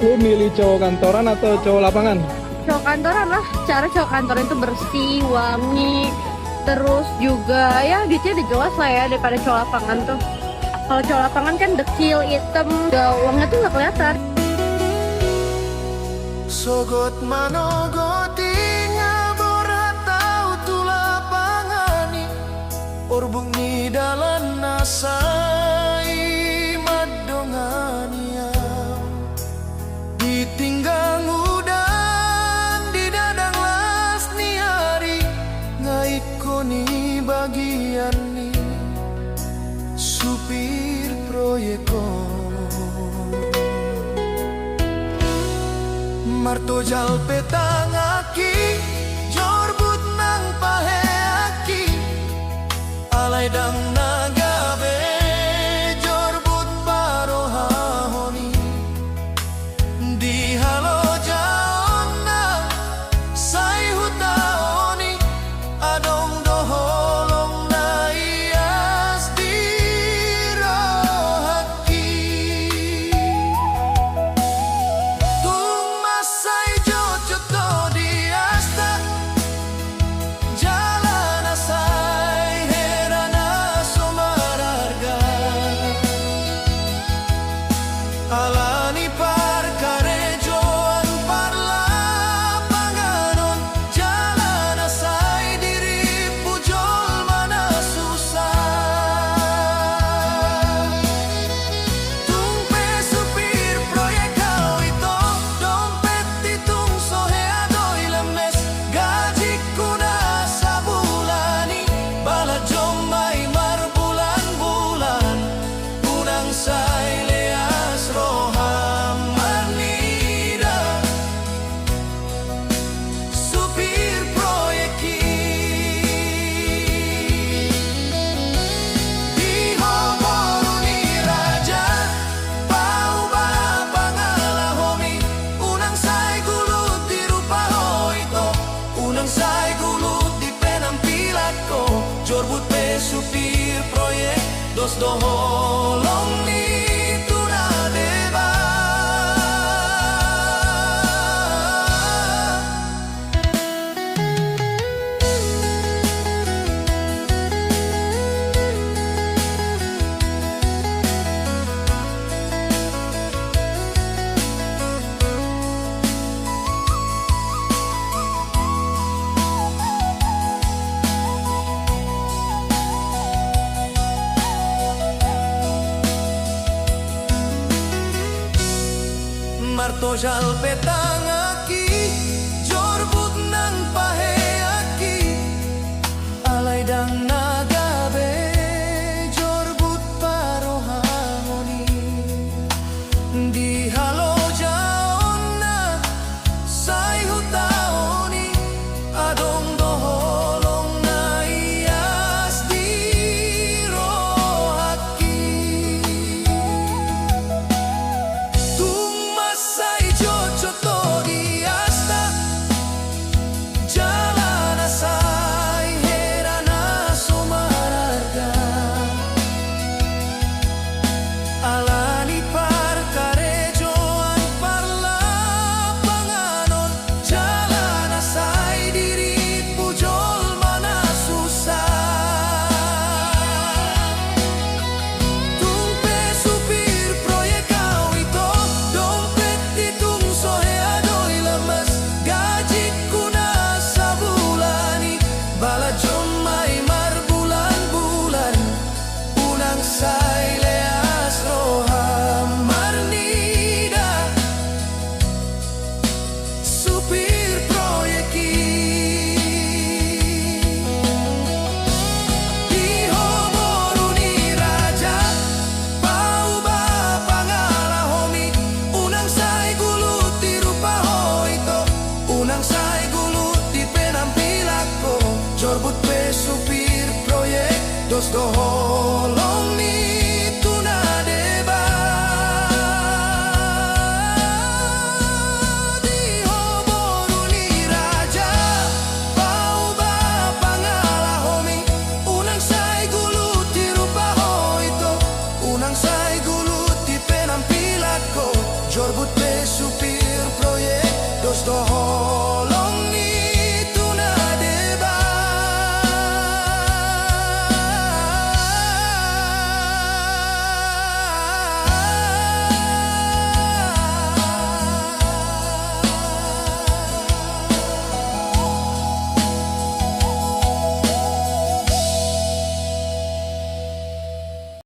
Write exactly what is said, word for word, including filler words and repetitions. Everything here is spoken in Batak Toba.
Lu milih cowok kantoran atau cowok lapangan? Cowok kantoran lah, cara cowok kantoran itu bersih, wangi, terus juga ya duitnya udah jelas lah ya daripada cowok lapangan tuh. Kalau cowok lapangan kan dekil, hitam, gak, uangnya tuh nggak kelihatan. Sogot manogot i nga borhat au tu lapangan i, orbuk ni dalan na sai mandongani au. Ditinggang udan di dadang las ni ari, nga ingkon i bagian ni supir proyek on. Martojal pe tangangki, jorbut nang paheanki, alai ndang na gabe jorbut parohahon i. Di halojaonna sai hutaon i, adong do holong na ias di rohangki. Tung mansai jotjot do di asta, jala na sai hera na so mararga. Ala ni parkarejoan parlapangan on, jala na sai dirimpu jolma na susa. Tung pe supir proyek au ito, dompet i tung so hea do i, lemes gajingku na sabulan i, balanjo ma i marbulanbulan. Unang sai leas roham marnida supir proyek i. Di ho boru ni raja, paubah pangalahomi. Unang sai gulut di rupa ho ito, unang sai gulut di penampilan ho. Jorbut pe supir proyek, dos do holong ni tu na deba. Martojal pe tangangki, jorbut nang paheanki, alai ndang na gabe jorbut parohahon i. Di